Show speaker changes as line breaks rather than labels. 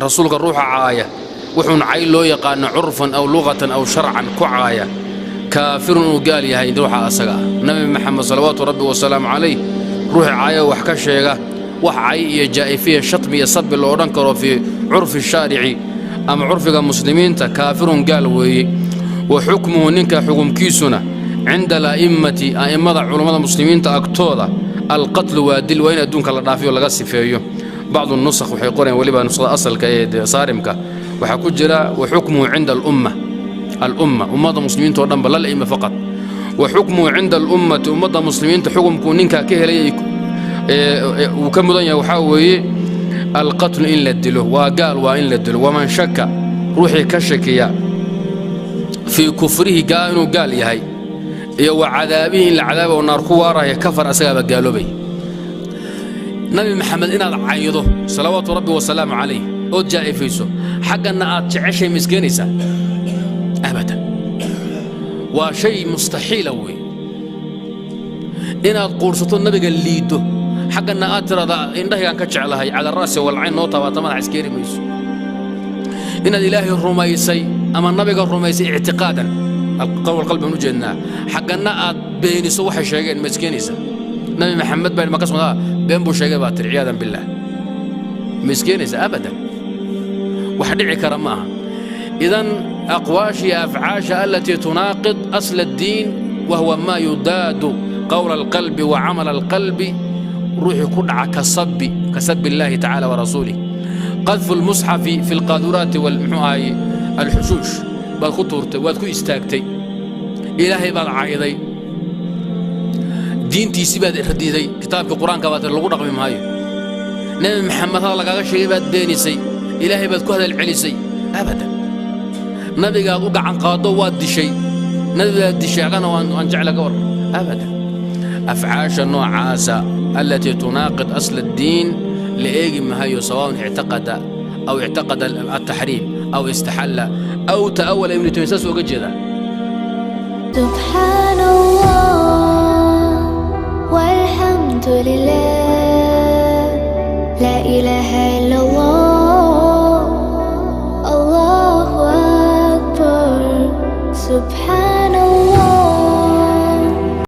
Rasuulka ruuxa caaya, wuxuun cay loo yaqaano curfan aw luqatan aw sharcan ku caaya, kaafirun, inuu gaal yahay ruuxa asaga ah. Nabi Maxamed salawaatu rabbi wasalaamu calayh ruuxa caaya, wax ka sheega, wax cay iyo jaa'ifiya, shatmi iyo sabi lo odhan karo fii curfi shaarici ama curfiga muslimiinta, kaafirun, gaal weeye. Wa xukmuhu, ninka xukumkiisuna, cinda ala'immati, a'immada culummada muslimiinta agtooda, alqatlu, waa dil, waa in adduunka la dhaafiyo, laga sifeeyo. Bacdu nusakh waxay qorayaan, weliba nuskhada asalka ee saarimka waxaa ku jira wa xukmuhu cinda alumma, alumma, ummadda muslimiinta oo dhanba, lal a'imma faqat. Wa xukmuhu cinda alummati, ummadda muslimiinta xukumkuu ninkaa ka helay, uu ka mudan yahay, waxaa weeye alqatlu, in la dilo. Waa gaal, waa in la dilo. Waman shaka, ruuxii ka shakiya, fii kufrihi, inuu gaal yahay, iyo wa cadaabihi, in la cadaaba oo naar ku waaraya, kafar, asagaaba gaaloobay. Nabi Maxamed inaad caydo salawaatu rabbi wasalaamu calayh ood jaa'ifayso, xagganna aad jeceshay, ma iskeenaysaa? Abadan, waa shay mustaxiila weeye. Inaad quursato nabiga liiddo, xagganna aad tidhahda indhahaygaan ka jeclahay, cala ra'si walcayn, noo tabaata, madax iskeeni mayso. Inaad Ilaahay rumaysay ama nabiga rumaysay ictiqaadan, qowl qalbi baan u jeednaa, xagganna aad beeniso waxay sheegeen, ma iskeenaysaa? Nabi Maxamed baa ma ka soo been buu sheegay baa tiri, ciyaadan billaah, ma iskeenaysaa? Abadan, wax dhici kara ma aha. Idan aqwaasha iyo afcaasha alatii tunaaqid asla addiin, wahuwa maa yudaadu qowla alqalbi wa camala alqalbi, ruuxii ku dhaca kasabi illaahi tacaala wa rasuulih, qadfu lmusxafi fi lqaaduraati, muxuu ahay, alxushuush baad ku tuurtay, waad ku istaagtay, Ilaahay baad cayday, diintiisii baad radiday, kitaabkii Qur-aanka baad lagu dhaqmi maayo, Nebi Maxamed hadal lagaaga sheegay baad beenisay, Ilaahay baad ku hadal celisay. Abadan, nabigaad u gacan qaaddo, waad dishay, nabigaad dishay, agana waan jecla, ka war. Abadan, afcaasha noocaasa alatii tunaaqid asla addiin la eegi mahayo, sawaaءun ictaqada aw ictaqada altaxriim aw istaxalla aw ta'awala. Ibnu Taymiya saas oga jeedaa.
سبحان الله والحمد لله.